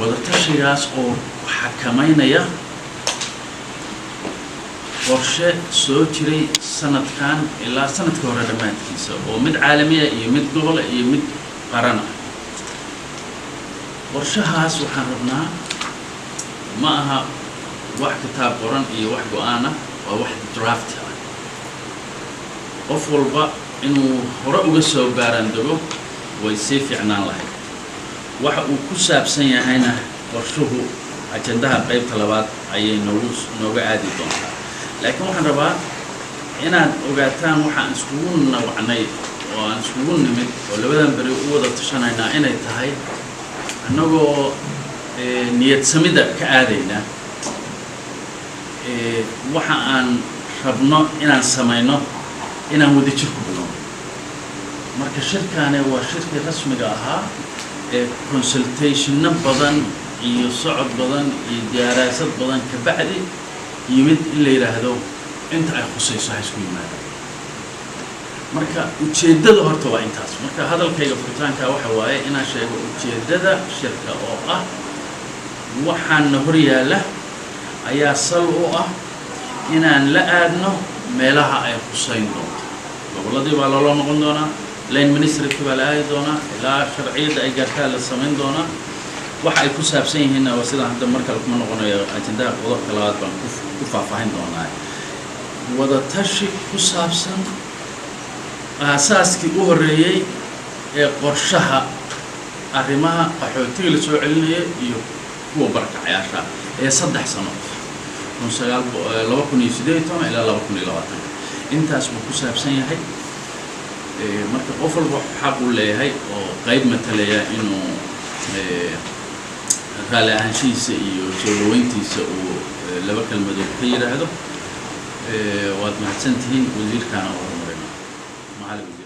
Wadatashigaas oo xakamaynaya qorshe soo jiray sanadkan ilaa sanadka hore dhammaadkiisa, oo mid caalamiya iyo mid gobola iyo mid qaran ah. Qorshahaas waxaan rabnaa, ma aha wax kitaab qoran iyo wax go-aan ah, waa wax draft ah, qof walba inuu hore uga soo baaraandego way sii fiicnaan lahayd. Waxa uu ku saabsan yahayna qorshuhu ajendaha qaybta labaad ayay nooga aadi doontaa, laakiin waxaan rabaa inaad ogaataan waxaan iskugu nawacnay oo aan iskugu nimid oo labadan beri u wada tashanaynaa inay tahay annagoo niyad samida ka aadayna waxa aan rabno inaan samayno, inaan wadajir ku bilowno. Marka shirkaani waa shirkii rasmiga ahaa ee consultationno badan iyo socod badan iyo diyaaraasad badan ka bacdi yimid in la yidhaahdo inta ay khusayso ha isku yimaadaan. Marka ujeeddada horta waa intaas. Marka hadalkayga furitaanka waxa waaye inaan sheego ujeeddada shirka, oo ah waxaana hor yaalla ayaa sal u ah inaan la aadno meelaha ay khusayn doonto. Gobolladii baa loola noqon doonaa, line ministryki baa la aadi doonaa, ilaa sharciyadda ay gaartaa la samayn doonaa. Waxa ay ku saabsan yihiinna waa sidaan hadda mar kale kuma noqonayo, ajendaha qodobka labaad baan ku faahfaahin doonaa. Wadatashi ku saabsan aasaaskii u horreeyey ee qorshaha arrimaha qaxootiga la soo celinaya iyo kuwa barakacayaasha ee 3 sano, kun sagaal 2018 ilaa 2020, intaas buu ku saabsan yahay. Marka qof walba xaq u leeyahay oo qayb matalaya inuu raalli ahaanshihiisa iyo soo dhaweyntiisa uu laba kelmadood ka yidhaahdo. Waad mahadsantihiin. Wasiirkaana u horumarina, macalin.